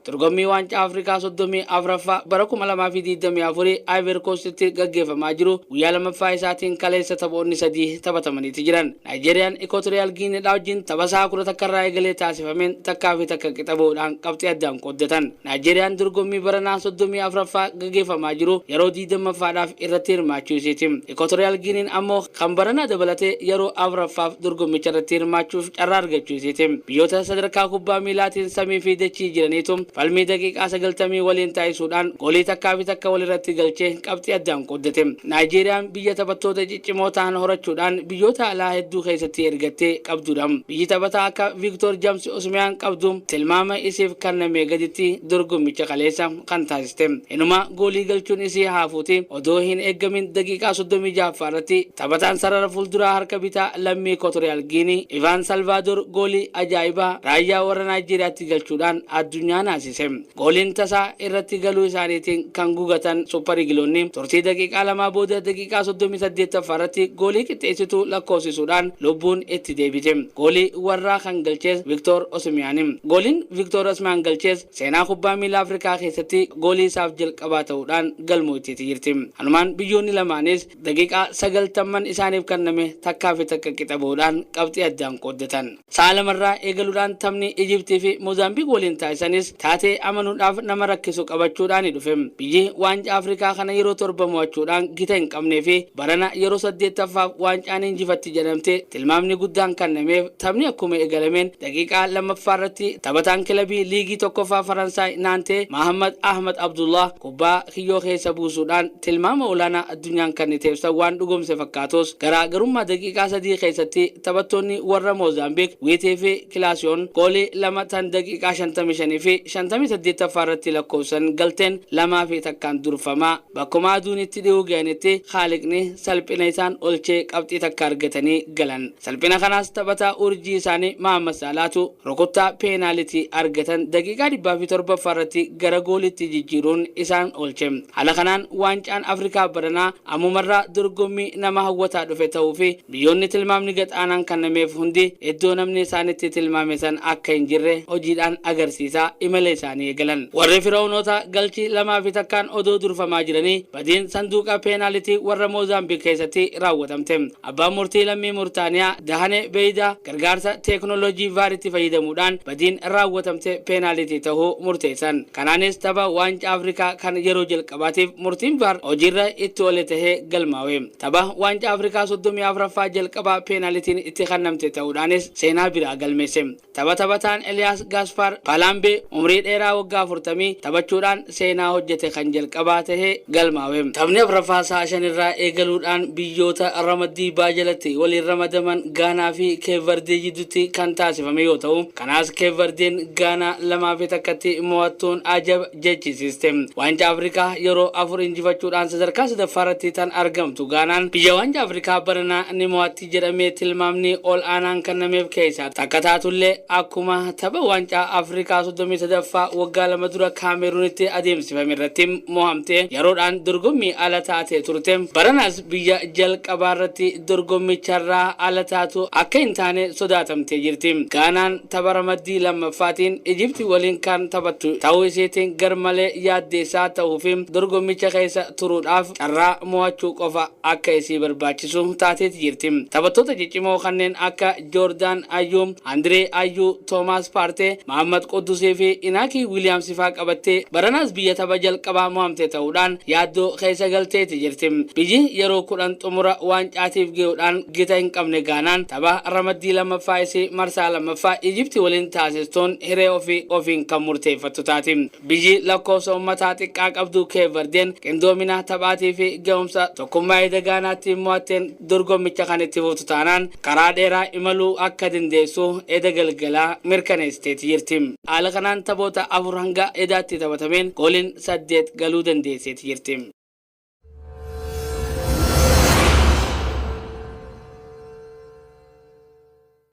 Dorgommii Waancaa Afrikaa 34ffaa bara 2024 Ivory Coastitti gaggeeffamaa jiru guyyaa lammaffaa isaatiin kaleessa taphoonni sadii taphatamaniiti jiran. Naayijeeriyaan Ikootoriyaal Giineedhaa wajjin tapha sa'a 11 irraa eegalee taasifameen 1-1 qixa bahuudhaan qabxii addaan qooddatan. Naayijeeriyaan dorgommii baranaa 34ffaa gaggeeffamaa jiru yeroo 20ffaadhaaf irratti hirmaachuu isiiti. Ikootoriyaal Giiniin ammoo kan baranaa dabalatee yeroo 4ffaaf dorgommicha irratti hirmaachuuf carraa argachuu isiiti. Biyyoota sadarkaa kubbaa miilaatiin samii fi dachii jiraniitu falmii daqiiqaa 90 waliin taasisuudhaan goolii 1-1 walirratti galchee qabxii addaan qooddate. Naayijeeriyaan biyya taphattoota ciccimoo ta'an horachuudhaan biyyoota alaa hedduu keessatti ergattee qabdudha. Biyyi taphataa akka Viiktoor Jamsi Osmiyaan qabdu tilmaama isiif kennamee gaditti dorgommicha kaleessa kan taasiste. Inuma goolii galchuun isii haafuuti odoo hin eeggamin daqiiqaa 36ffaa irratti taphataan sarara fuulduraa harka bitaa lammii Ikootoriyaal Giinii Ivaan Salvaadoor goolii ajaa'ibaa raayyaa warra Naayijeeriyaatti galchuudhaan addunyaa naasise. Gooliin tasaa irratti galuu isaaniitiin kan gugatan Supper Igiloonni turtii daqiiqaa 2 booda daqiiqaa 38ffaa irratti goolii qixxeessituu lakkoofsisuudhaan lubbuun itti deebite. Goolii warraa kan galchees Viktoor Osimiyaani. Gooliin Viktoor Osmiyaan galchees seenaa kubbaa miilaa Afrikaa keessatti goolii isaaf jalqabaa ta'uudhaan galmoofteeti jirti. Hanumaan biyyoonni lamaanis daqiiqaa 90 isaaniif kenname 1-1 qixa bahuudhaan qabxii addaan qooddatan. Sa'a lamarraa eegaluudhaan taphni Ijiptii fi Moozaambiik waliin taasisanis taatee amanuudhaaf nama rakkisu qabachuudhaan dhufe. Biyyi waancaa Afrikaa kana yeroo 7 mo'achuudhaan gita hin qabnee fi barana yeroo 8ffaaf waancaan injifatti jedhamte tilmaamni guddaan kennameef taphni akkuma eegalameen daqiiqaa 2ffaa irratti taphataan kilabii liigii 1ffaa Faransaay Naantee Mahammad Ahmad Abdullah kubbaa kiyyoo keessa buusuudhaan tilmaama olaanaa addunyaan kenniteef san waan dhugoomse fakkaatus garaagarummaa daqiiqaa 3 keessatti taphattoonni warra Moozaambiik Wiitii fi Kilaasiyoon goolii 2 tan daqiiqaa 55 fi 58ffaa irratti lakkoofsan galteen 2-1 durfamaa bakkuma aduun itti dhihuu ga'anitti Haaliqni salphina isaan olchee qabxii takka argatanii galan. Salphina kanaas taphataa urjii isaanii Mahammad Saalaatu rukuttaa peenaalitii argatan daqiiqaa 107ffaa irratti gara goolitti jijjiiruun isaan oolche. Haala kanaan waancaan Afrikaa baranaa ammumarraa dorgommii nama hawwataa dhufe ta'uu fi biyyoonni tilmaamni gad-aanaan kennameef hundi iddoo namni isaanitti tilmaame san akka hin jirre hojiidhaan agarsiisaa imala isaanii eegalan. Warri Fir'awnoota galchii 2-1 odoo durfamaa jiranii badiin sanduuqa peenaalitii warra Moozaambiik keessatti raawwatamte. Abbaan murtii lammii Murtaaniyaa Dahane Beeydaa gargaarsa teeknooloojii VARitti fayyadamuudhaan badiin raawwatamte peenaalitii ta'uu murteessan. Kanaanis tapha waancaa Afrikaa kan yeroo jalqabaatiif murtiin VAR hojiirra itti oole tahee galmaawe. Tapha waancaa Afrikaa 34ffaa jalqabaa peenaalitiin itti kennamte ta'uudhaanis seenaa biraa galmeesse. Tapha taphataan Eliyaas Gaaspaar Paalaambee umrii dheeraa waggaa 40 taphachuudhaan seenaa hojjete kan jalqabaa tahee galmaawe. Taphni afraffaa sa'a 5 irraa eegaluudhaan biyyoota ramaddii baa jalatti waliin ramadaman Gaanaa fi Keep Verdee jidduutti kan taasifame yoo ta'u, kanaas Keep Verdeen Gaanaa 2-1tti mo'attuun ajab jechisiiste. Waancaa Afrikaa yeroo 4 injifachuudhaan sadarkaa 3ffaa irratti tan argamtu Gaanaan biyya waancaa Afrikaa baranaa ni mo'atti jedhamee tilmaamni ol aanaan kennameef keessaa takka taatullee akkuma tapha waancaa Afrikaa 33ffaa waggaa 2 dura Kaameruunitti adeemsifame irratti mo'amte yeroodhaan dorgommii ala taatee turte. Baranaas biyya jalqabaa irratti dorgommicharraa ala taatu akka hin taane sodaatamtee jirti. Gaanaan tapha ramaddii lammaffaatiin Ijipti waliin kan taphattu ta'uu isiitiin garmalee yaaddeessaa ta'uu fi dorgommicha keessa turuudhaaf carraa mo'achuu qofa akka isii barbaachisu taateeti jirti. Taphattoota ciccimoo kanneen akka Joordaan Ayyuu, Andiree Ayyuu, Toomaas Paartee, Mahammad Quddusii fi Inaakii Wiiliyaamsi faa qabattee baranaas biyya tapha jalqabaa mo'amte ta'uudhaan yaaddoo keessa galteeti jirti. Biyyi yeroo 10 xumura waancaatiif ga'uudhaan gita hin qabne Gaanaan tapha ramaddii lammaffaa isii marsaa lammaffaa Ijipti waliin taasistuun hiree ofii ofiin kan murteeffattu taati. Biyyi lakkoofsa uummataa xiqqaa qabdu Keep Verdeen qindoomina taphaatii fi ga'umsa tokkummaa eda Gaanaatti mo'atteen dorgommicha kan itti fuftu taanaan karaa dheeraa imaluu akka dandeessu eda galgalaa mirkaneessiteeti jirti. Haala kanaan taphoota 4 hanga edaatti taphatameen gooliin 8 galuu dandeesseeti jirti.